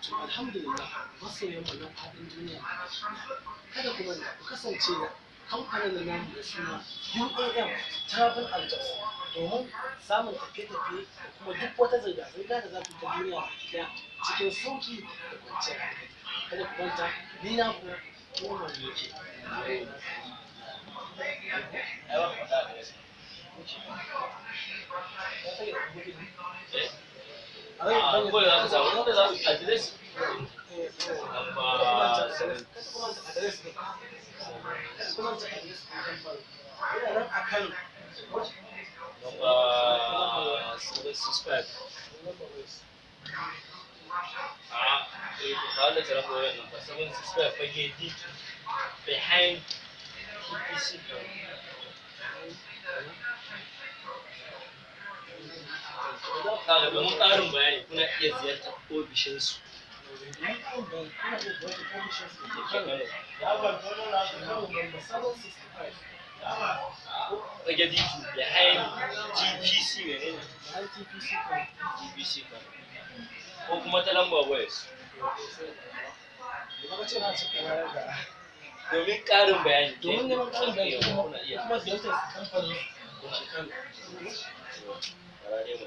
To alhamdulillah, masoyan mu na faɗin duniya baki ɗaya, kada ku manta ku kasance da kamfanin da namu da suna UAM Travel and Tours domin samun tafiye-tafiye da kuma duk wata zirga-zirga da za ku ta duniya baki ɗaya cikin sauƙi da kwanciyar hankali. Kada ku manta, ni na ku Umar yake. Ai ba ka faɗa address. Eh? A kawai za ka samu inda za su address number 7. Number 765. A eh, to ka halarci lambar wayar number 765 Fage D2 behind TPC Kano. Kaga, domin ƙarin bayani kuna iya ziyartar ofishinsu da ke Kano. Fage D2 behind TPC menene? TPC Kano. Ko kuma ta lambar wayarsu. Domin ƙarin bayani. Domin neman ƙarin bayani Yawa, kuna iya. kuma ziyartar kamfanin da ke Kano. Bara dai mu.